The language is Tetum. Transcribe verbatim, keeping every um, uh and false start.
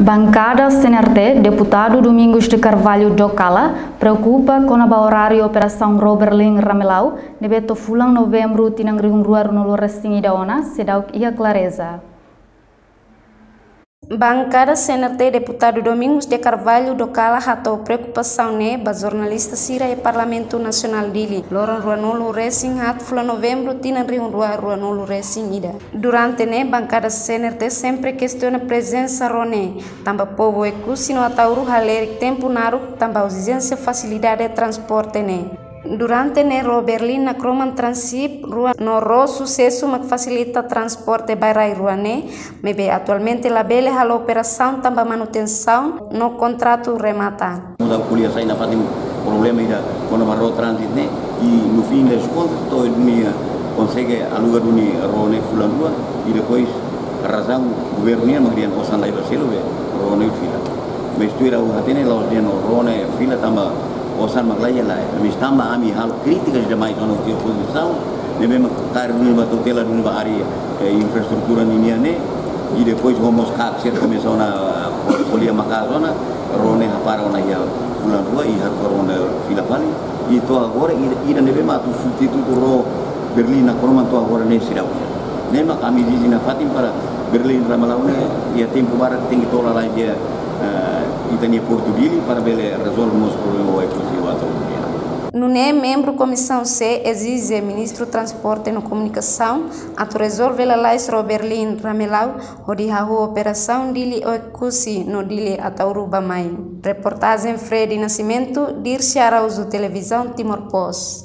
Bankada C N R T, Deputadu Domingos de Carvalho Docala preokupa kona-ba oráriu operasaun Ró Berlin Ramelau ne'ebé to'o fulan Novembru tinan rihun rua ruanulu resin ida ona seidauk iha klareza. Bankada C N R T, Deputadu Domingos de Carvalho Docala hato'o preokupasaun ne'e ba jornalista sira iha Parlamentu Nasionál Dili, loron ruanulu resin haat fulan Novembru tinan rihun rua ruanulu resin ida. Durante ne'e, bankada C N R T sempre kestiona prezensa ró ne'e, tanba povu Oekusi no Ataúru halerik tempu naruk tanba ezijénsia fasilidade transporte ne'e. Durante ne'e ró Berlin nakroman Transip rua no ró Susesu mak fasilita transporte ba rai rua ne'e, maibé atualmente labele halo operasaun tanba manutensaun no kontratu remata. Muda ko'alia sai nafatin problema ida kona-ba ró Transit ne'e, i no fim das contas to'o duni konsege aluga duni ró ne'e fulan rua, i depois razaun governu nian mak dehan osan laiha ba selu be ró ne'e fila. Mas tuir ha'u hatene la'ós dehan ró ne'e fila tanba osan mak laiha, lae. Mas tanba ami halo krítikas demais ona husi pozisaun ne'ebé mak kaer duni ba tutela duni ba área, eh, infraestrutura ninian ne'e, i depois ho mós kaak sira komesa ona, eh, ko'alia maka'as ona, ró ne'e hapara ona iha fulan rua i haruka ró ne'e fila fali. I to'o agora, ida, ida ne'ebé mak atu substitutu ró Berlin nakroman to'o agora ne'e seidauk iha. Ne'e mak ami ezije nafatin para Berlin Ramelau ne'e iha tempu badak tenke to'o lalais iha, eh, ita-nia Portu Dili para bele rezolve mós problema Oekusi ho Ataúru nian. Nune'e membru Komisaun C ezije Ministru Transporte no Komunikasaun atu rezolve lalais ró Berlin Ramelau hodi hahú operasaun Dili Oekusi no Dili Ataúru bá-mai. Reportajen Freddy Nascimento, Dirce Araújo, Televizaun Timor Post.